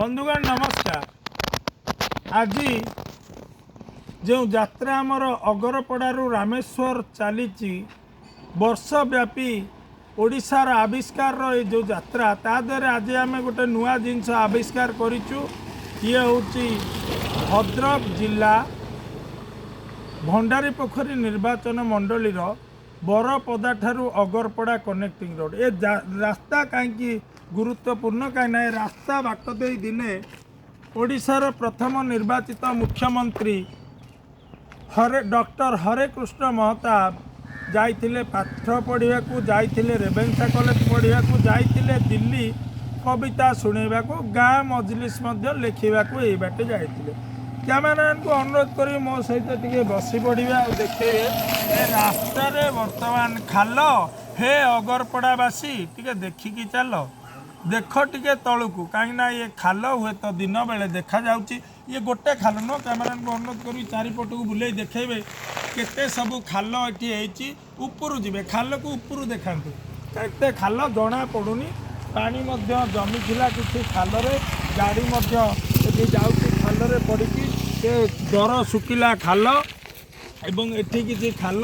ବନ୍ଧୁଗଣ ନମସ୍କାର। ଆଜି ଯେଉଁ ଯାତ୍ରା ଆମର ଅଗରପଡ଼ାରୁ ରାମେଶ୍ୱର ଚାଲିଛି, ବର୍ଷବ୍ୟାପୀ ଓଡ଼ିଶାର ଆବିଷ୍କାରର ଏ ଯେଉଁ ଯାତ୍ରା, ତା ଦେହରେ ଆଜି ଆମେ ଗୋଟେ ନୂଆ ଜିନିଷ ଆବିଷ୍କାର କରିଛୁ। ଇଏ ହେଉଛି ଭଦ୍ରକ ଜିଲ୍ଲା ଭଣ୍ଡାରୀପୋଖରୀ ନିର୍ବାଚନ ମଣ୍ଡଳୀର ବରପଦା ଠାରୁ ଅଗରପଡ଼ା କନେକ୍ଟିଂ ରୋଡ଼। ଏ ରାସ୍ତା କାହିଁକି ଗୁରୁତ୍ୱପୂର୍ଣ୍ଣ? କାହିଁକିନା ଏ ରାସ୍ତା ବାଟ ଦେଇ ଦିନେ ଓଡ଼ିଶାର ପ୍ରଥମ ନିର୍ବାଚିତ ମୁଖ୍ୟମନ୍ତ୍ରୀ ଡକ୍ଟର ହରେକୃଷ୍ଣ ମହତାବ ଯାଇଥିଲେ ପାଠ ପଢ଼ିବାକୁ, ଯାଇଥିଲେ ରେଭେନ୍ସା କଲେଜ ପଢ଼ିବାକୁ, ଯାଇଥିଲେ ଦିଲ୍ଲୀ କବିତା ଶୁଣେଇବାକୁ, ଗାଁ ମଜଲିସ ମଧ୍ୟ ଲେଖିବାକୁ ଏଇ ବାଟେ ଯାଇଥିଲେ। କ୍ୟାମେରାମ୍ୟାନକୁ ଅନୁରୋଧ କରିବି, ମୋ ସହିତ ଟିକେ ବସି ପଡ଼ିବେ ଆଉ ଦେଖେଇବେ ଏ ରାସ୍ତାରେ ବର୍ତ୍ତମାନ ଖାଲ। ହେ ଅଗରପଡ଼ାବାସୀ, ଟିକେ ଦେଖିକି ଚାଲ, ଦେଖ ଟିକେ ତଳକୁ, କାହିଁକିନା ଇଏ ଖାଲ ହୁଏତ ଦିନ ବେଳେ ଦେଖାଯାଉଛି। ଇଏ ଗୋଟେ ଖାଲ ନୁହଁ। କ୍ୟାମେରାମ୍ୟାନକୁ ଅନୁରୋଧ କରିବି, ଚାରିପଟକୁ ବୁଲେଇ ଦେଖେଇବେ କେତେ ସବୁ ଖାଲ ଏଠି ହେଇଛି। ଉପରୁ ଯିବେ, ଖାଲକୁ ଉପରୁ ଦେଖାନ୍ତୁ, କେତେ ଖାଲ ଜଣା ପଡ଼ୁନି। ପାଣି ମଧ୍ୟ ଜମିଥିଲା କିଛି ଖାଲରେ, ଗାଡ଼ି ମଧ୍ୟ ଏଠି ଯାଉଛି ଖାଲରେ ପଡ଼ିକି। ସେ ଦର ଶୁଖିଲା ଖାଲ ଏବଂ ଏଠି କିଛି ଖାଲ,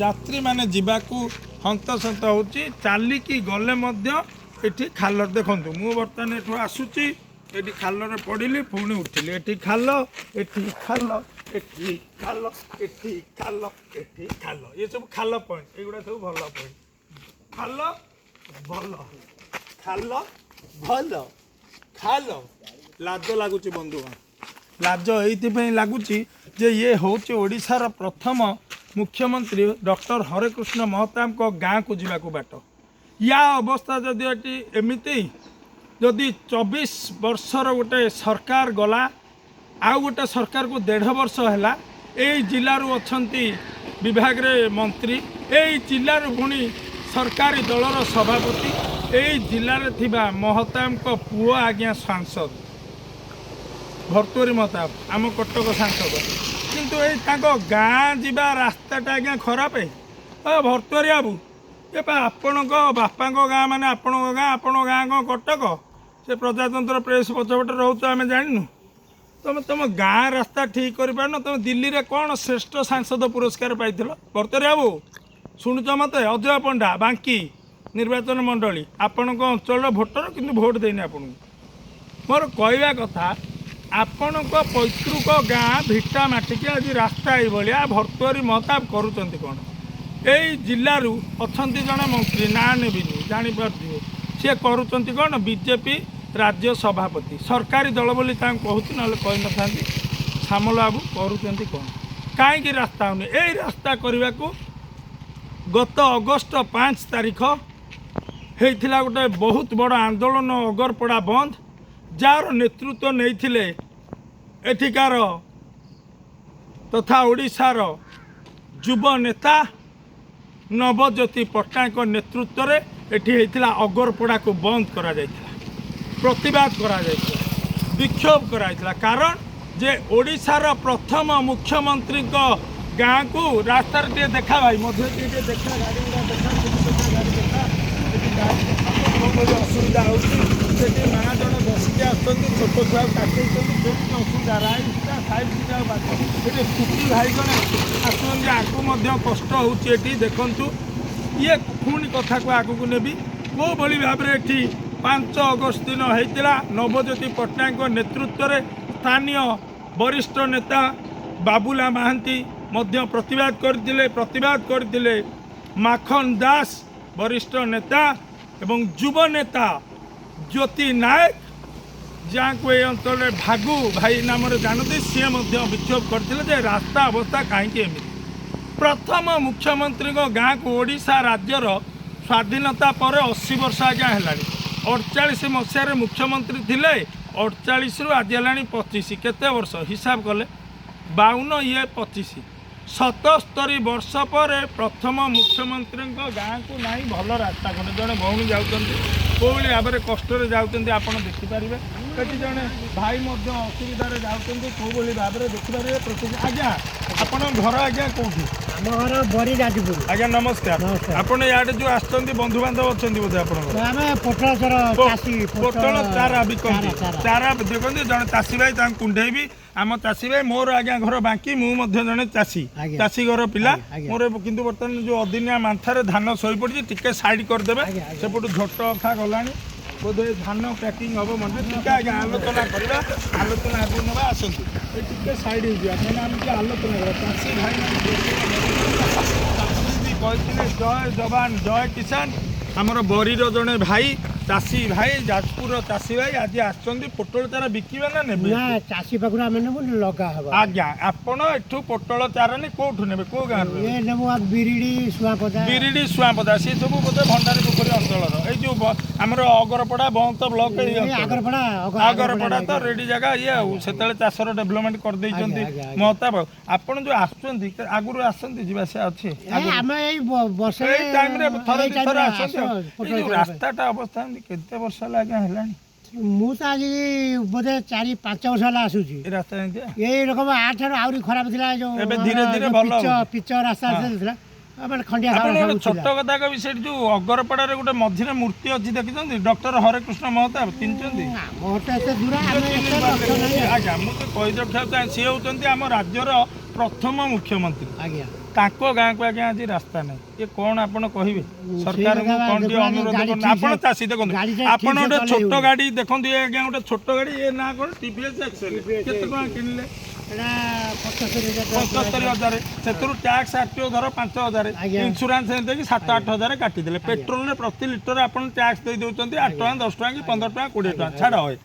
ଯାତ୍ରୀମାନେ ଯିବାକୁ ହନ୍ତସନ୍ତ ହେଉଛି। ଚାଲିକି ଗଲେ ମଧ୍ୟ ଏଠି ଖାଲ। ଦେଖନ୍ତୁ, ମୁଁ ବର୍ତ୍ତମାନ ଏଠୁ ଆସୁଛି, ଏଠି ଖାଲରେ ପଡ଼ିଲି, ପୁଣି ଉଠିଲି। ଏଠି ଖାଲ, ଏଠି ଖାଲ, ଏଠି ଖାଲ, ଏଠି ଖାଲ, ଏଠି ଖାଲ। ଏ ସବୁ ଖାଲ ପଏଣ୍ଟ, ଏଗୁଡ଼ା ସବୁ ଭଲ ପଏଣ୍ଟ। ଖାଲ ଭଲ, ଖାଲ ଭଲ, ଖାଲ। ଲାଜ ଲାଗୁଛି ବନ୍ଧୁଗଣ, ଲାଜ ଏଇଥିପାଇଁ ଲାଗୁଛି ଯେ ଇଏ ହେଉଛି ଓଡ଼ିଶାର ପ୍ରଥମ ମୁଖ୍ୟମନ୍ତ୍ରୀ ଡକ୍ଟର ହରେକୃଷ୍ଣ ମହତାବଙ୍କ ଗାଁକୁ ଯିବାକୁ ବାଟ। ୟା ଅବସ୍ଥା ଯଦି ଏଠି ଏମିତି, ଯଦି 24 ବର୍ଷର ଗୋଟେ ସରକାର ଗଲା, ଆଉ ଗୋଟେ ସରକାରକୁ 1.5 ବର୍ଷ ହେଲା, ଏଇ ଜିଲ୍ଲାରୁ ଅଛନ୍ତି ବିଭାଗରେ ମନ୍ତ୍ରୀ, ଏଇ ଜିଲ୍ଲାରୁ ପୁଣି ସରକାରୀ ଦଳର ସଭାପତି, ଏଇ ଜିଲ୍ଲାରେ ଥିବା ମହତାବଙ୍କ ପୁଅ ଆଜ୍ଞା ସାଂସଦ ଭର୍ତ୍ତୃହରି ମହତାବ, ଆମ କଟକ ସାଂସଦ, କିନ୍ତୁ ଏଇ ତାଙ୍କ ଗାଁ ଯିବା ରାସ୍ତାଟା ଆଜ୍ଞା ଖରାପ। ଭର୍ତ୍ତୃହରି ବାବୁ, ଏ ପା ଆପଣଙ୍କ ବାପାଙ୍କ ଗାଁ, ମାନେ ଆପଣଙ୍କ ଗାଁ, ଆପଣଙ୍କ ଗାଁ କ'ଣ କଟକ? ସେ ପ୍ରଜାତନ୍ତ୍ର ପ୍ରେସ୍ ପଛପଟେ ରହୁଛ, ଆମେ ଜାଣିନୁ? ତମେ ତମ ଗାଁ ରାସ୍ତା ଠିକ୍ କରିପାରୁନ, ତମେ ଦିଲ୍ଲୀରେ କ'ଣ ଶ୍ରେଷ୍ଠ ସାଂସଦ ପୁରସ୍କାର ପାଇଥିଲ? ଭର୍ତ୍ତୃହରି ବାବୁ, ଶୁଣୁଛ ମୋତେ? ଅଜୟ ପଣ୍ଡା, ବାଙ୍କି ନିର୍ବାଚନ ମଣ୍ଡଳୀ, ଆପଣଙ୍କ ଅଞ୍ଚଳର ଭୋଟର, କିନ୍ତୁ ଭୋଟ ଦେଇନି ଆପଣଙ୍କୁ। ମୋର କହିବା କଥା, ଆପଣଙ୍କ ପୈତୃକ ଗାଁ ଭିଟା ମାଟିକି ଆଜି ରାସ୍ତା ଏଇଭଳିଆ, ଭର୍ତ୍ତୃହରି ମହତାବ କରୁଛନ୍ତି କ'ଣ? ଏଇ ଜିଲ୍ଲାରୁ ଅଛନ୍ତି ଜଣେ ମନ୍ତ୍ରୀ, ନାଁ ନେବିନି, ଜାଣିପାରୁଥିବେ, ସିଏ କରୁଛନ୍ତି କ'ଣ? ବିଜେପି ରାଜ୍ୟ ସଭାପତି, ସରକାରୀ ଦଳ ବୋଲି ତାଙ୍କୁ କହୁଛି, ନହେଲେ କହିନଥାନ୍ତି। ସାମଲ ବାବୁ କରୁଛନ୍ତି କ'ଣ? କାହିଁକି ରାସ୍ତା ହେଉନି? ଏଇ ରାସ୍ତା କରିବାକୁ ଗତ ଅଗଷ୍ଟ 5 ତାରିଖ ହେଇଥିଲା ଗୋଟେ ବହୁତ ବଡ଼ ଆନ୍ଦୋଳନ, ଅଗରପଡ଼ା ବନ୍ଦ, ଯାହାର ନେତୃତ୍ୱ ନେଇଥିଲେ ଏଠିକାର ତଥା ଓଡ଼ିଶାର ଯୁବ ନେତା ନବଜ୍ୟୋତି ପଟ୍ଟନାୟକଙ୍କ ନେତୃତ୍ୱରେ ଏଠି ହେଇଥିଲା। ଅଗରପଡ଼ାକୁ ବନ୍ଦ କରାଯାଇଥିଲା, ପ୍ରତିବାଦ କରାଯାଇଥିଲା, ବିକ୍ଷୋଭ କରାଯାଇଥିଲା। କାରଣ ଯେ ଓଡ଼ିଶାର ପ୍ରଥମ ମୁଖ୍ୟମନ୍ତ୍ରୀଙ୍କ ଗାଁକୁ ରାସ୍ତାରେ ଟିକେ ଦେଖା ଭାଇ, ମଧ୍ୟ ଟିକେ ଦେଖା, ଗାଡ଼ି ଗୁଡ଼ା ଦେଖା, ସେଠି ଦେଖା, ଗାଡ଼ି ଦେଖା, ସେଠି ଗାଡ଼ି ଦେଖା, ଅସୁବିଧା ହେଉଛି। ସେଠି ମା ଜଣେ ବସିକି ଆସୁଛନ୍ତି, ଛୋଟ ଛୁଆକୁ କାଖେଇଛନ୍ତି, କେମିତି ଅସୁବିଧା, ରାସ୍ତା ସାଇଡ୍ ଯିବାକୁ ବାଟ। ସେଠି ସ୍କୁଟି ଭାଇ ଜଣେ ଆସୁଛନ୍ତି, ଆକୁ ମଧ୍ୟ କଷ୍ଟ ହେଉଛି। ଏଠି ଦେଖନ୍ତୁ, ଇଏ ପୁଣି କଥାକୁ ଆଗକୁ ନେବି, କେଉଁଭଳି ଭାବରେ ଏଠି 5 ଅଗଷ୍ଟ ଦିନ ହେଇଥିଲା। ନବଜ୍ୟୋତି ପଟ୍ଟନାୟକଙ୍କ ନେତୃତ୍ୱରେ ସ୍ଥାନୀୟ ବରିଷ୍ଠ ନେତା ବାବୁଲା ମହାନ୍ତି ମଧ୍ୟ ପ୍ରତିବାଦ କରିଥିଲେ। ପ୍ରତିବାଦ କରିଥିଲେ ମାଖନ ଦାସ, ବରିଷ୍ଠ ନେତା, ଏବଂ ଯୁବ ନେତା ଜ୍ୟୋତି ନାୟକ, ଯାହାକୁ ଏ ଅଞ୍ଚଳରେ ଭାଗୁ ଭାଇ ନାମରେ ଜାଣନ୍ତି, ସିଏ ମଧ୍ୟ ବିକ୍ଷୋଭ କରିଥିଲେ ଯେ ରାସ୍ତା ଅବସ୍ଥା କାହିଁକି ଏମିତି। ପ୍ରଥମ ମୁଖ୍ୟମନ୍ତ୍ରୀଙ୍କ ଗାଁକୁ ଓଡ଼ିଶା ରାଜ୍ୟର ସ୍ୱାଧୀନତା ପରେ 80 ବର୍ଷ ଆଜ୍ଞା ହେଲାଣି। 48 ମସିହାରେ ମୁଖ୍ୟମନ୍ତ୍ରୀ ଥିଲେ, 48ରୁ ଆଜି ହେଲାଣି 25, କେତେ ବର୍ଷ ହିସାବ କଲେ? 52, ଇଏ 25, 77 ବର୍ଷ ପରେ ପ୍ରଥମ ମୁଖ୍ୟମନ୍ତ୍ରୀଙ୍କ ଗାଁକୁ ନାହିଁ ଭଲ ରାସ୍ତା ଖଣ୍ଡେ। ଜଣେ ଭଉଣୀ ଯାଉଛନ୍ତି, କେଉଁଭଳି ଭାବରେ କଷ୍ଟରେ ଯାଉଛନ୍ତି ଆପଣ ଦେଖିପାରିବେ। ସେଠି ଜଣେ ଭାଇ ମଧ୍ୟ ଅସୁବିଧାରେ ଯାଉଛନ୍ତି, କେଉଁଭଳି ଭାବରେ ଦେଖିପାରିବେ। ପ୍ରତି ଆଜ୍ଞା, ଆପଣଙ୍କ ଘର ଆଜ୍ଞା କେଉଁଠି? ଆମ ଘର ବରି ଯାଜପୁର। ଆଜ୍ଞା ନମସ୍କାର। ନମସ୍କାର। ଆପଣ ଇଆଡ଼େ ଯୋଉ ଆସିଛନ୍ତି, ବନ୍ଧୁବାନ୍ଧବ ଅଛନ୍ତି ବୋଧେ ଆପଣଙ୍କର? ଆମେ ପୋଟଳ ଚର ଚାଷୀ। ପୋଟଳ ଚାରା ବିକନ୍ତି? ଚାରା। ଚାରା ଦେଖନ୍ତି। ଜଣେ ଚାଷୀ ଭାଇ, ତାଙ୍କୁ କୁଣ୍ଢେଇବି। ଆମ ଚାଷୀ ଭାଇ, ମୋର ଆଜ୍ଞା ଘର ବାଙ୍କି, ମୁଁ ମଧ୍ୟ ଜଣେ ଚାଷୀ। ଚାଷୀ ଘର ପିଲା। ଆଜ୍ଞା। ମୋର କିନ୍ତୁ ବର୍ତ୍ତମାନ ଯୋଉ ଅଦିନିଆ ମାନ୍ଥାରେ ଧାନ ଶୋଇପଡ଼ିଛି, ଟିକେ ସାଇଡ୍ କରିଦେବେ। ଆଜ୍ଞା, ଆଜ୍ଞା। ସେପଟୁ ଝୋଟ ଅଖା ଗଲାଣି, ବୋଧେ ଧାନ ପ୍ୟାକିଂ ହବ ମଣ୍ଡି। ଟିକେ ଆଜ୍ଞା ଆଲୋଚନା କରିବା, ଆଲୋଚନା ଆଗକୁ ନେବା। ଆସନ୍ତୁ, ଏ ଟିକେ ସାଇଡ୍ ହେଇଯିବା, କାହିଁକିନା ଆମେ ଟିକେ ଆଲୋଚନା କରିବା। ଚାଷୀ ଭାଇମାନେ, ଚାଷୀ ବି କହିଥିଲେ ଜୟ ଯବାନ ଜୟ କିଷାନ। ଆମର ବରିର ଜଣେ ଭାଇ, ଚାଷୀ ଭାଇ, ଯାଜପୁରର ଚାଷୀ ଭାଇ ଆଜି ଆସିଛନ୍ତି। ପୋଟଳ ଚାରା ବିକିବେ ନା ନେବେ? ନା, ଚାଷୀ ପାଖରୁ ଆମେ ନେବୁ, ଲଗା ହବ। ଆଜ୍ଞା, ଆପଣ ଏଠୁ ପୋଟଳ ଚାରା ନେଇ କୋଉଠୁ ନେବେ? କୋଉ ଗାଁରୁ ନେବେ? ଏ ନେବୁ ଆଉ ବିରିଡି, ସୁଆପଦା। ବିରିଡି, ସୁଆଁପଦା, ସେ ସବୁ ବୋଧେ ଭଣ୍ଡାରୀ ପୋଖରୀ ଅଞ୍ଚଳର, ଏଇ ଯୋଉ ଆମର ଅଗରପଡ଼ା, ବନ୍ତ ବ୍ଲକ ଏଇ ଅଞ୍ଚଳ। ଆଗରପଡ଼ା। ଆଗରପଡ଼ା ତ ରେଡି ଜାଗା ଇଏ। ଆଉ ସେତେବେଳେ ଚାଷର ଡେଭଲପମେଣ୍ଟ କରିଦେଇଛନ୍ତି। ଆଜ୍ଞା, ଆଜ୍ଞା, ଆଜ୍ଞା। ମହତାବ, ଆପଣ ଯୋଉ ଆସୁଛନ୍ତି, ଆଗରୁ ଆସନ୍ତି, ଯିବା ଆସିବା ଅଛି? ଆମେ ଏଇ ବର୍ଷେ ଏଇ ଟାଇମରେ ଥରେ ଏଇ ଦି ଥର ଟାଇମରେ ଆସନ୍ତି। ଆଉ ଆସୁ ଏଇ ପୋଟଳ ଯୋଉ ଚାରା ପାଇଁ। ରାସ୍ତାଟା ଅବସ୍ଥା ଏମିତି କେତେ ବର୍ଷ ହେଲା ଆଜ୍ଞା ହେଲାଣି? ମୁଁ ତ ଆଜି ବୋଧେ 4-5 ବର୍ଷ ହେଲା ଆସୁଛି। ଏ ରାସ୍ତା ଏମିତି ଏଇ ରକମ ଆଠାରୁ ଆହୁରି ଖରାପ ଥିଲା ଏ ଯୋଉ ଏବେ ଧୀରେ ଆମର ଧୀରେ ଯୋଉ ଭଲ ପିଚ ହଉଛି। ପିଚ ରାସ୍ତା ଥିଲା, ମାନେ ଖଣ୍ଡିଆ ଆପଣ ଖାବରା ଗୋଟେ ସବୁ ଛୋଟ ଥିଲା। କଥା କହିବି, ସେଇଠି ଯୋଉ ଅଗରପଡ଼ାରେ ଗୋଟେ ମଝିରେ ମୂର୍ତ୍ତି ଅଛି, ଦେଖିଛନ୍ତି? ଡକ୍ଟର ହରେକୃଷ୍ଣ ମହତାବ, ଚିହ୍ନିଛନ୍ତି? ଆମ ଘର ତ ଏତେ ଦୂର, ଆମେ ଏତେ ଲକ୍ଷ୍ୟ ନାହିଁ ଆଉ। ଆଜ୍ଞା, ମୁଁ ତ କହି ରଖିବାକୁ ଚାହେଁ, ସିଏ ହେଉଛନ୍ତି ଆମ ରାଜ୍ୟର ପ୍ରଥମ ମୁଖ୍ୟମନ୍ତ୍ରୀ। ତାଙ୍କ ଗାଁକୁ ଆଜ୍ଞା ଆଜି ରାସ୍ତା ନାହିଁ। ଇଏ କ'ଣ ଆପଣ କହିବେ ସରକାରଙ୍କୁ? କଥା କ'ଣ ଟିକେ ଦେଖୁନାହାନ୍ତି, ଅନୁରୋଧ ଗାଡ଼ି କରନ୍ତୁ। ଠିକ୍ ଆପଣ ଚାଷୀ, ଦେଖନ୍ତୁ, ଗାଡ଼ିଟା ଆପଣ ଠିକ୍ ସେ ଗୋଟେ ଚଲେଇ ଛୋଟ ହଉନି। ଗାଡ଼ି ଦେଖନ୍ତୁ, ଏ ଆଜ୍ଞା ଗୋଟେ ଛୋଟ ଗାଡ଼ି, ଏ ନାଁ କ'ଣ? ଟିଭିଏସ୍ ଏକ୍ସେଲ। କେତେ ଟଙ୍କା କିଣିଲେ? ଏଇଟା 75,000 ଟଙ୍କା। 75,000। ସେଥିରୁ ଟ୍ୟାକ୍ସ ଆର୍ଟିଓ ଧର 5,000, ଇନ୍ସୁରାନ୍ସ ଦେଇକି 7-8 ହଜାର କାଟିଦେଲେ। ପେଟ୍ରୋଲରେ ପ୍ରତି ଲିଟର ଆପଣ ଟ୍ୟାକ୍ସ ଦେଇ ଦେଉଛନ୍ତି 8 ଟଙ୍କା, 10 ଟଙ୍କା କି 15 ଟଙ୍କା, 20 ଟଙ୍କା ଛାଡ଼ ହୁଏ।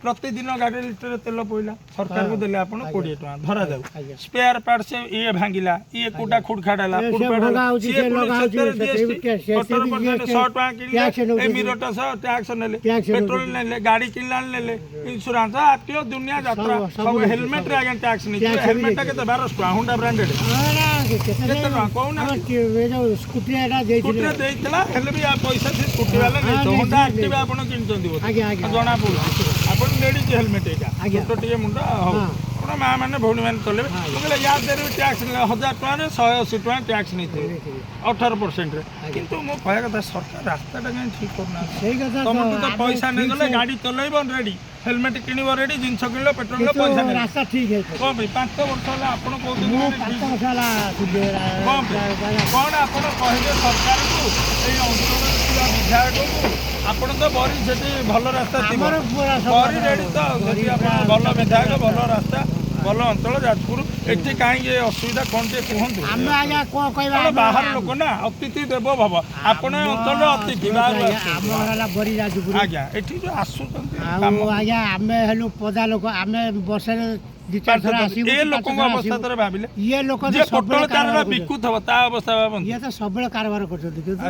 ପ୍ରତିଦିନ ଗାଡ଼ି ଲିଟର ତେଲ ପଇଲା, ସରକାରକୁ ଦେଲେ ଆପଣ 20 ଟଙ୍କା ଧରାଯାଉ। ସ୍ପେୟାର ପାର୍ଟ ଇଏ ଭାଙ୍ଗିଲା, ଇଏ କୋଉଟା ଖୁଡ଼ଖାଡ଼ ହେଲା, ଏ ସେ ଫୁଡ଼ଫାଡ଼ ଭଙ୍ଗା ହେଲା, ହଉଛି, ସିଏ ସେ ପୁଣି ଲଗା ହଉଛି, ସେଥିରେ ସେଥିରେ ବି GST, ସେଥିରେ 18 ବି ପରସେଣ୍ଟ GST, 100 ଟଙ୍କା କିଣିଲେ ଟ୍ୟାକ୍ସ ଏ ନେଉଛନ୍ତି। ମିରରଟା ସହ ଟ୍ୟାକ୍ସ ନେଲେ, ଟ୍ୟାକ୍ସ ପେଟ୍ରୋଲ ନେଉଛନ୍ତି। ନେଲେ, ଗାଡ଼ି କିଣିଲା ନେଲେ, ଇନ୍ସୁରାନ୍ସ, ଆର୍ଟିଓ, ଦୁନିଆ ଯାତ୍ରା। ସବୁ ସବୁ ନେଉଛି, ହେଲମେଟରେ ସବୁ। ଆଜ୍ଞା ଟ୍ୟାକ୍ସ ନେଇଯିବେ। ଟ୍ୟାକ୍ସ ବି ହେଲମେଟଟା ନେଇଯିବେ। କେତେ? 1200 ଟଙ୍କା, ହୋଣ୍ଡା ବ୍ରାଣ୍ଡେଡ୍। ହଁ, କେତେ କେତେ ଟଙ୍କା କହୁନାହାନ୍ତି? ଆମ ଏ ଯୋଉ ସ୍କୁଟି ଏଟା ଦେଇଥିଲେ। ସ୍କୁଟିରେ ଦେଇଥିଲା, ହେଲେ ବି ଆ ପଇସା ସେ ସ୍କୁଟି ବାଲା ନେଇଥିବ। ନେଇଥିଲେ, ହୋଣ୍ଡା ଆକ୍ଟିଭା ନେଇଥିଲେ। ଆପଣ କିଣିଛନ୍ତି ବୋଧେ? ଆଜ୍ଞା ଆଜ୍ଞା ଜଣା ପଡୁଛି ଆପଣ ଲେଡିଜ୍ ହେଲମେଟ୍ ଏଇଟା। ଛୋଟ ଟିକେ ମୁଣ୍ଡ ହଉ, ଆପଣ ମା ମାନେ ଭଉଣୀ ମାନେ ଚଲେଇବେ। ମୁଁ କହିଲେ ୟା ଦେହରେ ବି ଟ୍ୟାକ୍ସ ନେଲେ, 1000 ଟଙ୍କାରେ 180 ଟଙ୍କା ଟ୍ୟାକ୍ସ ନେଇଥିବେ। ନେଇଥିବେ। 18%ରେ। କିନ୍ତୁ ମୁଁ କହିବା କଥା, ସରକାର ରାସ୍ତାଟା କାହିଁ ଠିକ୍ କରୁନାହାନ୍ତି? ସେଇ କଥା ତ, ତମଠୁ ତ ଆମେ ପଇସା ଠିକ୍ ନେଇଗଲେ, ଗାଡ଼ି ଚଲେଇବ ରେଡ଼ି, ହେଲମେଟ୍ କିଣିବ ରେଡ଼ି, ଜିନିଷ କିଣିବ, ପେଟ୍ରୋଲ କିନ୍ତୁ ପଇସା ନେବେ। ରାସ୍ତା ଠିକ୍ ହେଇପାରିବ। କ'ଣ ପାଇଁ 5 ବର୍ଷ ହେଲା ଆପଣ କହୁଛନ୍ତି ମୁଁ ମାନେ ପାଞ୍ଚ ଠିକ୍ ବର୍ଷ ହେଲା ଆସୁଛି। କ'ଣ ପାଇଁ? କ'ଣ ଆପଣ କହିବେ ସରକାରକୁ, ଏଇ ଅଞ୍ଚଳରେ ଥିବା ବିଧାୟକକୁ? ଆପଣ ତ ବରି, ସେଠି ଭଲ ରାସ୍ତା ଥିବ। ଆମର ପୁରା ସବୁ ବରି ରେଡ଼ି ତ ବରି ସେଠି ଆପଣ ପୁରା ଭଲ ବିଧାୟକ, ଭଲ ରାସ୍ତା, ଭଲ ଅଞ୍ଚଳ ଯାଜପୁର। ଏଠି କାହିଁକି ଏ ଅସୁବିଧା, କ'ଣ ଟିକେ କୁହନ୍ତୁ। ଆମେ ଆଜ୍ଞା କ'ଣ କହିବା? ଆପଣ ବାହାର ଲୋକ ନା, ଅତିଥି ଦେବ ଭବ। ଆପଣ ଏ ଅଞ୍ଚଳର ଅତିଥି, ବାହାରୁ ଆମ ଆସୁଛନ୍ତି। ଘର ହେଲା ବରି ଯାଜପୁର। ଆଜ୍ଞା, ଏଠି ଯୋଉ ଆସୁଛନ୍ତି ଆଉ କାମ ଆଜ୍ଞା ଆମେ ହେଲୁ ପଦା ଲୋକ, ଆମେ ବର୍ଷରେ ଦି ଚାରି ଥର ଆସିବୁ ଏ କି ପାଞ୍ଚ ଲୋକଙ୍କ ଥର ଅବସ୍ଥା ଆସିବୁ। ଥରେ ଭାବିଲେ, ଇଏ ଲୋକ ତ ଯିଏ ସବୁବେଳେ ପୋଟଳ ଚାରାଟା କାରବାର କରୁଛନ୍ତି। ବିକୁଥିବ ତା ଅବସ୍ଥା ଭାବନ୍ତୁ। ଇଏ ତ ସବୁବେଳେ କାରବାର କରୁଛନ୍ତି, କିନ୍ତୁ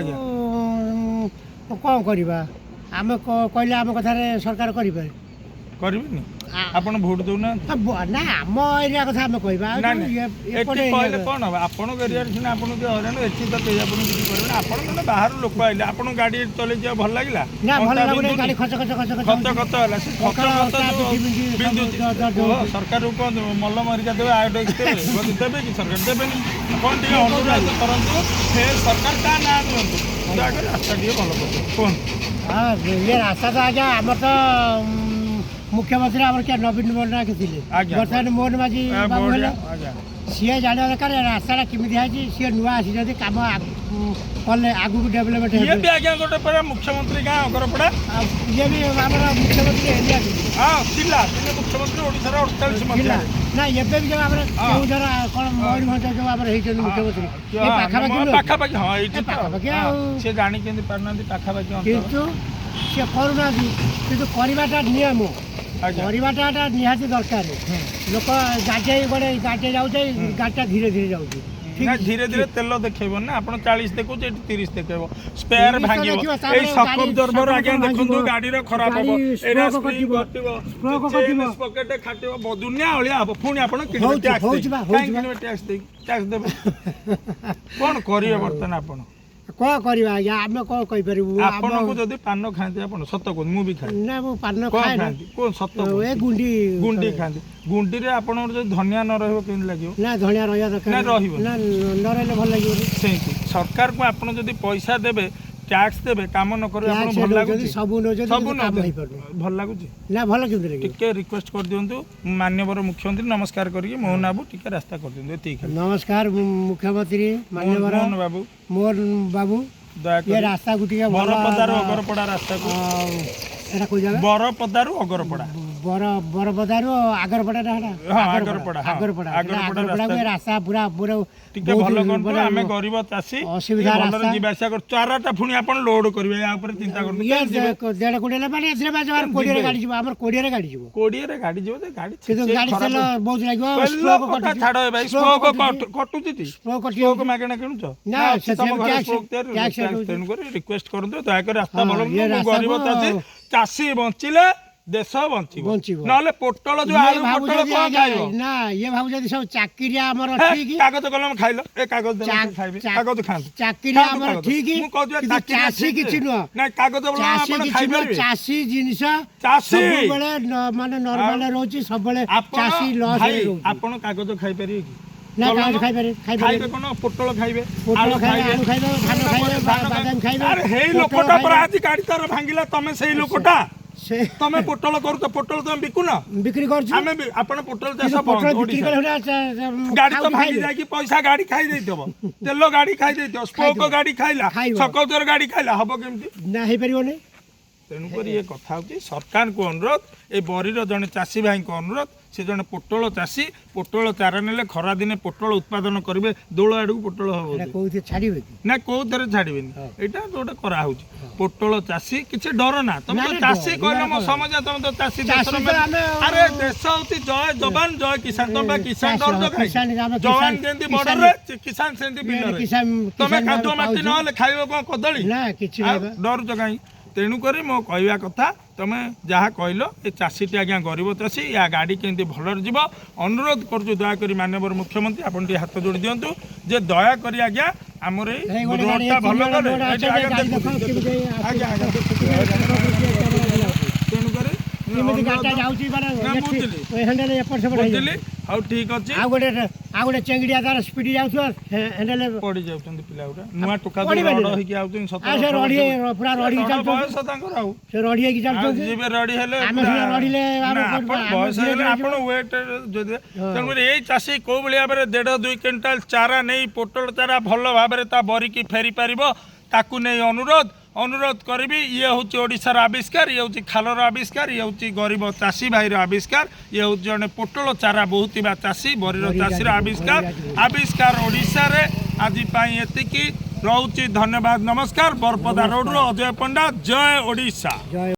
କ'ଣ କରିବା ଆମେ? କହିଲେ ଆମ କଥାରେ ସରକାର କରିପାରେ? କରିବେନି। ଆପଣ ଭୋଟ ଦଉନାହାନ୍ତି? ନା, ଆମ ଏରିଆ କଥା ଆମେ କହିବା ଆଉ ନା ଯୋଉ ନା, ଏଠି ଏପଟେ ଏରିଆ କହିଲେ କଥା। କ'ଣ ହବ? ଆପଣଙ୍କ ଏରିଆରେ ସିନା ଆପଣଙ୍କୁ କିଏ ହଇରାଣ, ଏଠି ତ କେହି ଆପଣଙ୍କୁ କିଛି କରିବେନି। ଆପଣ ଜଣେ ବାହାରୁ ଲୋକ ଆଇଲେ, ଆପଣଙ୍କୁ ଗାଡ଼ି ଚଲେଇ ଯିବାକୁ ଭଲ ଲାଗିଲା? ନା, ଭଲ ଅଣ୍ଟା ଲାଗୁନି। ବିନ୍ଧୁନି? ଗାଡ଼ି ଖଚ ଖଚ ଖଚ ଖଚ ଖତ ହଉଛି। ଖତ ହେଲା, ସେ ଖତ ସକାଳ ଖତ ଅଣ୍ଟା ଯୋଉ ପିଠି ବିନ୍ଧି ସବୁ ବିନ୍ଧୁଛି। ଦରଜ କୁହ, ହଉଛି। ସରକାରକୁ କୁହନ୍ତୁ ମଲମ ହରିକା ଦେବେ, ଆୟୋଡେକ୍ସ ଦେବେ, କୁହନ୍ତୁ, ଦେବେ କି ସରକାର? ଦେବେନି। ଆପଣ ଟିକେ ଅନୁରୋଧ କରନ୍ତୁ, ସେ ସରକାର ତା ନାଁ ନିଅନ୍ତୁ, ଦୟାକରି ରାସ୍ତା ଟିକେ ଭଲ କରିଦେବେ, କୁହନ୍ତୁ। ହଁ, ଇଏ ରାସ୍ତା ତ ଆଜ୍ଞା ଆମର ତ ମୁଖ୍ୟମନ୍ତ୍ରୀ ଆମର କିଏ, ନବୀନ ପଟ୍ଟନାୟକ ଥିଲେ। ବର୍ତ୍ତମାନ ମୋହନ ମାଝୀ ବାବୁ ବଢ଼ିଆ ହେଲେ। ସିଏ ଜାଣିବା ଦରକାର ଏ ରାସ୍ତାଟା କେମିତି ହେଇଛି। ସିଏ ନୂଆ ଆସିଛନ୍ତି, କାମ କଲେ ଆଗକୁ ଡେଭଲପମେଣ୍ଟ ଇଏ ହେବେ। ବି ଆଜ୍ଞା ଗୋଟେ ପୁରା ମୁଖ୍ୟମନ୍ତ୍ରୀ ଗାଁ ଅଗରପଡ଼ା। ଆଉ ଇଏ ବି ଆମର ମୁଖ୍ୟମନ୍ତ୍ରୀ ଏରିଆ ଥିଲେ। ହଁ, ଥିଲା, ଥିଲେ ମୁଖ୍ୟମନ୍ତ୍ରୀ ଓଡ଼ିଶାର 48 ଥିଲା। ମସିହାରେ। ନା, ଏବେ ବି ଯୋଉ ଆମର କେଉଁଝର କ'ଣ ମୟୂରଭଞ୍ଜ ଯୋଉ ଆମର ହେଇଛନ୍ତି ମୁଖ୍ୟମନ୍ତ୍ରୀ, ଏ ପାଖାପାଖି ନୁହଁ କି? ପାଖାପାଖି, ହଁ, ଏଇଠି ଏ ତ। ପାଖାପାଖି ଆଉ ସେ ଜାଣି କେମିତି ପାରୁନାହାନ୍ତି ପାଖାପାଖି ଅଞ୍ଚଳ? କିନ୍ତୁ ସିଏ କରୁନାହାନ୍ତି, କିନ୍ତୁ କରିବାଟା ନିୟମ। କରିବାଟା ଏଟା ନିହାତି ଦରକାର। ଲୋକ ଗାଡ଼ି ଗୋଟେ ଗାଡ଼ି ଯାଉଛି, ଗାଡ଼ିଟା ଧୀରେ ଧୀରେ ଯାଉଛି। ଠିକ। ନା, ଧୀରେ ଧୀରେ ତେଲ ଦେଖେଇବ ନା, ଆପଣ 40 ଦେଖଉଛି, ଏଠି 30 ଦେଖେଇବ, ସ୍ପେୟାର 30 ତ ଭାଙ୍ଗିବ। ଦେଖିବ, ଏଇ ତାପରେ ସକ୍ ଗାଡ଼ି ଅବଜର୍ଭର ସକ ଆଜ୍ଞା ଭାଙ୍ଗିବ, ଦେଖନ୍ତୁ, ଗାଡ଼ିର ଖରାପ ହବ, ଗାଡ଼ି ଏଇଟା ସ୍ପ୍ରୋକ ସ୍ପ୍ରିଙ୍ଗ କଟିବ, କଟିବ, ସ୍ପ୍ରୋକ ଚେନ୍ କଟିବ। ସ୍ପକେଟ ଖାଟିବ, ଦୁନିଆ ଅଳିଆ ହବ। ପୁଣି ଆପଣ କିଣିବେ ହଉଛି, ଟ୍ୟାକ୍ସ ହଉଛି ବା, ଦେଇକି। ହଉଛି କାହିଁକି ବା। କିଣିବେ ଟ୍ୟାକ୍ସ ଦେଇକି? ଟ୍ୟାକ୍ସ ଦେବେ। କ'ଣ କରିବେ ବର୍ତ୍ତମାନ ଆପଣ? କଣ କରିବା ଆଜ୍ଞା, ଆମେ କଣ କହିପାରିବୁ? ଆପଣଙ୍କୁ ଯଦି ପାନ ଖାଆନ୍ତି ଆପଣ, ସତ କୁହନ୍ତୁ, ମୁଁ ବି ଖାଏ। ନା, ମୁଁ ପାନ କଣ ଖାଏ ନା। ଖାଆନ୍ତି କୋଉ, ସତ ଏ କୁହନ୍ତୁ। ଗୁଣ୍ଡି। ଗୁଣ୍ଡି ଖାଆନ୍ତି। ଗୁଣ୍ଡିରେ ଆପଣଙ୍କର ଯଦି ଧନିଆ ନ ରହିବ କେମିତି ଲାଗିବ? ନା, ଧଣିଆ ରହିବା ଦରକାର। ନା, ରହିବନି। ନା, ନ ରହିଲେ ଭଲ ଲାଗିବନି। ସେମିତି ସରକାରକୁ ଆପଣ ଯଦି ପଇସା ଦେବେ, ଟ୍ୟାକ୍ସ ଦେବେ, କାମ ନ କରିବେ, ଟ୍ୟାକ୍ସ ଆପଣଙ୍କୁ ଭଲ ନେଉଛନ୍ତି, ଲାଗୁଛି? ସବୁ ନେଉଛନ୍ତି, ସବୁ କିନ୍ତୁ କାମ ନେଉଛନ୍ତି। ହେଇପାରୁନି। ଭଲ ଲାଗୁଛି? ନା, ଭଲ କେମିତି ଲାଗିବ? ଟିକେ ରିକ୍ୱେଷ୍ଟ କରିଦିଅନ୍ତୁ ମାନ୍ୟବର ମୁଖ୍ୟମନ୍ତ୍ରୀ, ନମସ୍କାର କରିକି ମୋହନ ବାବୁ ଟିକେ ରାସ୍ତା କରିଦିଅନ୍ତୁ, ଏତିକି ଖାଲି। ନମସ୍କାର ମୁଖ୍ୟମନ୍ତ୍ରୀ ମାନ୍ୟବର ମୋହନ ବାବୁ। ମୋହନ ବାବୁ, ଇଏ ଦୟାକରି ରାସ୍ତାକୁ ଟିକେ ଭଲ ବରପଦାରୁ ଅଗରପଡ଼ା ରାସ୍ତାକୁ। ଆଉ ଏଟା କୋଉ ଜାଗା? ବରପଦାରୁ ଅଗରପଡ଼ା। ବରପଦାରୁ ଆଗରପଡ଼ା ଟା ହେଟା? ହଁ, ଆଗରପଡ଼ା, ହଁ। ଆଗରପଡ଼ା। ଆଗରପଡ଼ା। ଆଗରପଡ଼ାକୁ ଏ ରାସ୍ତା ପୁରା ପୁରା ଟିକେ ବହୁତ ଭଲ କରନ୍ତୁ। ମାନେ ଆମେ ଗରିବ ଚାଷୀ, ଅସୁବିଧା ଟିକେ ଭଲରେ ରାସ୍ତା। ଯିବା ଆସିବା କରୁ। ଚାରାଟା ପୁଣି ଆପଣ ଲୋଡ କରିବେ, ୟା ଉପରେ ଚିନ୍ତା କରନ୍ତୁ। ଇଏ କେମିତି ଯିବେ? 1.5 କୋଡ଼ିଏ ମାନେ ଏଥିରେ ବା ଜମାରୁ 20ରେ ଯିବେ? ଗାଡ଼ି ଯିବ, ଆମର 20ରେ ଗାଡ଼ି ଯିବ। 20ରେ ଗାଡ଼ି ଯିବ ଯେ ଗାଡ଼ି କିନ୍ତୁ ସେ ଗାଡ଼ି ଖରାପ ତେଲ ବହୁତ ଲାଗିବ। ତେଲ ସ୍ପୋକ କଥା କଟୁଛି। ଛାଡ଼ ଏ ଭାଇ, ସ୍ପୋକ ସ୍ପୋକ କଟୁଛି। କଟୁଛି ଟି? ସ୍ପୋକ କଟି ସ୍ପୋକ ଯାଉଛି। ମାଗଣା କିଣୁଛ? ନା, ଅଛି ତମ ସେଥିରେ ଘରେ ଟ୍ୟାକ୍ସ ସ୍ପୋକ ତିଆରି ହଉଛି? ଟ୍ୟାକ୍ସ ଟ୍ୟାକ୍ସ ରହୁଛି। ତେଣୁକରି ରିକ୍ୱେଷ୍ଟ କରନ୍ତୁ, ଦୟାକରି ରାସ୍ତା ହଁ, ଭଲ ଇଏ କରନ୍ତୁ। ମୁଁ ରାସ୍ତାକୁ ଗରିବ ଚାଷୀ, ଚାଷୀ ବଞ୍ଚିଲେ ଦେଶ ବଞ୍ଚିବ। ବଞ୍ଚିବ। ନହେଲେ ପୋଟଳ ଯୋଉ ଇଏ ଆଳୁ ପୋଟଳ ଭାବୁଛନ୍ତି କଣ ଆଜ୍ଞା, ଖାଇବ? ନା, ଇଏ ଭାବୁଛନ୍ତି ସବୁ ଚାକିରିଆ ଆମର ହେ, ଠିକ। କାଗଜ କଲମ ଖାଇଲ, ଏ କାଗଜ ଦେଲ, ଖାଇବେ, କାଗଜ ଖାଆନ୍ତୁ। ଚାକିରିଆ ଖାଆନ୍ତୁ ଆମର କାଗଜ। ଠିକ, ମୁଁ କହୁଛି ବା କିନ୍ତୁ ଚାକିରିଆ ଚାଷୀ ଠିକ କିଛି ଯେ। ନୁହଁ। ନାଇଁ, କାଗଜ କଲମ ଚାଷୀ ଆପଣ କିଛି ନୁହଁ। ଖାଇପାରିବେ? ଚାଷୀ ଜିନିଷ ଚାଷୀ ସବୁବେଳେ ମାନେ ନର୍ମାଲ ରହୁଛି ସବୁବେଳେ। ଆପଣ ଚାଷୀ ଲସ୍ ଭାଇ, ରହୁଛି। ଆପଣ କାଗଜ ଖାଇପାରିବେ କି? ନା, କଲମ? କାଗଜ ଖାଇପାରିବେ, ଖାଇବେ। ଖାଇପାରିବେ। କଣ ପୋଟଳ ଖାଇବେ, ପୋଟଳ ଆଳୁ ଖାଇବେ, ଖାଇବେ, ଆଳୁ ଖାଇବେ, ଧାନ ଖାଇବେ, ଧାନ ବାଦାମ ଖାଇବେ, ଆରେ ହେଇ ପୋଟଳ ଲୋକଟା ପରା ଖାଇବେ। ଆଜି ଗାଡି ତାର ଭାଙ୍ଗିଲା, ତମେ ସେଇ ଲୋକଟା। ସେ ତମେ ପୋଟଳ କରୁଛ, ପୋଟଳ ତମେ ବିକୁନ? ବିକ୍ରି କରୁଛୁ। ଆମେ ଆପଣ ପୋଟଳ ଚାଷ କିନ୍ତୁ ପୋଟଳ ବନ୍ଦ ବିକ୍ରି ଓଡ଼ିଶାରେ। କଲେ ହେଟା ଗାଡି ତ ଖାଉଛୁ ଭାଙ୍ଗି ଖାଇବେ। ଯାଇକି ପଇସା ଗାଡି ଖାଇ ଦେଇଥିବ, ତେଲ ଗାଡି ଖାଇ ଦେଇଥିବ, ସ୍ପୋକ ଖାଇଥିବ। ଗାଡି ଖାଇଲା, ଖାଇବ। ସକଉଚର ଗାଡି ଖାଇଲା, ହବ କେମିତି? ନା, ହେଇପାରିବନି। ତେଣୁକରି ଏ କଥା ହେଉଛି ସରକାରଙ୍କୁ ଅନୁରୋଧ, ଏ ବରିର ଜଣେ ଚାଷୀ ଭାଇଙ୍କ ଅନୁରୋଧ। ସେ ଜଣେ ପୋଟଳ ଚାଷୀ, ପୋଟଳ ଚାରା ନେଲେ ଖରାଦିନେ ପୋଟଳ ଉତ୍ପାଦନ କରିବେ। ଦୋଳ ଆଡ଼କୁ ପୋଟଳ ହବ ଏଟା ବୋଧେ। କୋଉଥିରେ ଛାଡ଼ିବେ କି? ନା, କୋଉଥିରେ ଛାଡ଼ିବେନି। ହଁ। ଏଇଟା ଯୋଉଟା କରାହଉଛି ପୋଟଳ ଚାଷୀ କିଛି ଡର ନା। ତମେ ନା, ତ ନା, ଚାଷୀ ଡରିବାର କହିଲ ମୋ କଣ? ସମାଜ, ତମେ ତ ଚାଷୀ ଚାଷୀ ଦେଶର ତ ଆମେ ଆରେ ଦେଶ ହଉଛି ଜୟ ଯବାନ ଜୟ କିଷାନ। ତମେ ବା କିଷାନ, ଚାଷୀ, ଡରୁଛ ହଁ, କାହିଁକି? କିଷାନ, ଆମେ ଯବାନ କିଷାନ- ଯେମିତି କିଷାନ- ବର୍ଡରରେ, କିଷାନ ସେମିତି ବିଲରେ। କିଷାନ ତମେ କିଷାନ କାଦୁଅ ଆମେ ମାଟି ପାଉଛୁ। ନହେଲେ ଖାଇବ କଣ କଦଳୀ? ନା, କିଛି ଆଉ ନାହିଁ ବା। ଡରୁଛ କାହିଁ? ତେଣୁକରି ମୋ କହିବା କଥା, ତମେ ଯାହା କହିଲ, ଏ ଚାଷୀଟି ଆଜ୍ଞା ଗରିବ ଚାଷୀ, ୟା ଗାଡ଼ି କେମିତି ଭଲରେ ଯିବ ଅନୁରୋଧ କରୁଛୁ। ଦୟାକରି ମାନ୍ୟବର ମୁଖ୍ୟମନ୍ତ୍ରୀ, ଆପଣ ଟିକେ ହାତ ଯୋଡ଼ି ଦିଅନ୍ତୁ ଯେ ଦୟାକରି ଆଜ୍ଞା ଆମର ଏଇ ଏଇ ଗୋଟେ ଗାଡ଼ି, ରୋଡଟା ଏ ଭଲ ତିନି ଜଣ କଲେ ରୋଡ ଏଇଠି ଅଛନ୍ତି, ଆଜ୍ଞା ଗାଡ଼ି ଦେଖୁଛି, ଦେଖ, ଦେଖୁଛି। କେମିତି ଆସୁଛି। ଆଜ୍ଞା ଆଜ୍ଞା ଦେଖୁଛି, ତେଣୁକରି କେମିତି ଗାଡ଼ିଟା ଅନୁରୋଧ- ଯାଉଛି ମାନେ ନା, ଏଠି ବୁଝିଲି। ହ୍ୟାଣ୍ଡେଲ ଏପଟ ସେପଟ ବୁଝିଲି, ହେଇଯାଉଛି। ହଉ ଠିକ ଅଛି। ଆଉ ଗୋଟେ ଚେଙ୍ଗିଡ଼ିଆ ତାର ସ୍ପିଡ ଯାଉଥିବ, ହ୍ୟାଣ୍ଡେଲ ପଡି ଯାଉଛନ୍ତି ପିଲା ଗୁଡ଼ା, ନୂଆ ଟୋକା ଯୋଉ ପଡ଼ିବେନି ରଡ ନା। ହେଇକି ଆଉଛନ୍ତି 17 ଆଉ ସେ 18 ରଡି ବର୍ଷ। ପୁରା ରଡି ରଡ ଚାଲୁଛନ୍ତି। ବୟସ ତାଙ୍କର ଆଉ ସେ ରଡି ହେଇକି ଆଉ ଚାଲୁଛନ୍ତି। ଯିବେ ରଡି ହେଲେ ଆମେ ପୁରା- ସିନା ରଢିଲେ ଆମେ ନା, କୋଉଠି ଆପଣ ଆମେ ବୟସ ଧୀରେ ହେଲେ ଧୀରେ ଆପଣ ୱେଟ୍ ଯଦି ହଁ। ତେଣୁକରି ଏଇ ଚାଷୀ କୋଉ ଭଳି ଭାବରେ 1.5-2 କ୍ୱିଣ୍ଟାଲ ଚାରା ନେଇ ପୋଟଳ ଚାରା ଭଲ ଭାବରେ ତା ବରିକି ଫେରି ପାରିବ, ତାକୁ ନେଇ ଅନୁରୋଧ କରିବି। ଇଏ ହେଉଛି ଓଡ଼ିଶାର ଆବିଷ୍କାର, ଇଏ ହେଉଛି ଖାଲର ଆବିଷ୍କାର, ଇଏ ହେଉଛି ଗରିବ ଚାଷୀ ଭାଇର ଆବିଷ୍କାର, ଇଏ ହେଉଛି ଜଣେ ପୋଟଳ ଚାରା ବହୁଥିବା ଚାଷୀ, ବରିର ବରି ଚାଷୀର ଯାଜପୁର, ଆବିଷ୍କାର। ବରି ଯାଜପୁର। ଆବିଷ୍କାର ଓଡ଼ିଶାରେ। ଆଜି ପାଇଁ ଏତିକି ରହୁଛି, ଧନ୍ୟବାଦ, ନମସ୍କାର। ବରପଦା ରୋଡ଼ରୁ ଅଜୟ ପଣ୍ଡା, ଜୟ ଓଡ଼ିଶା। ଜୟ।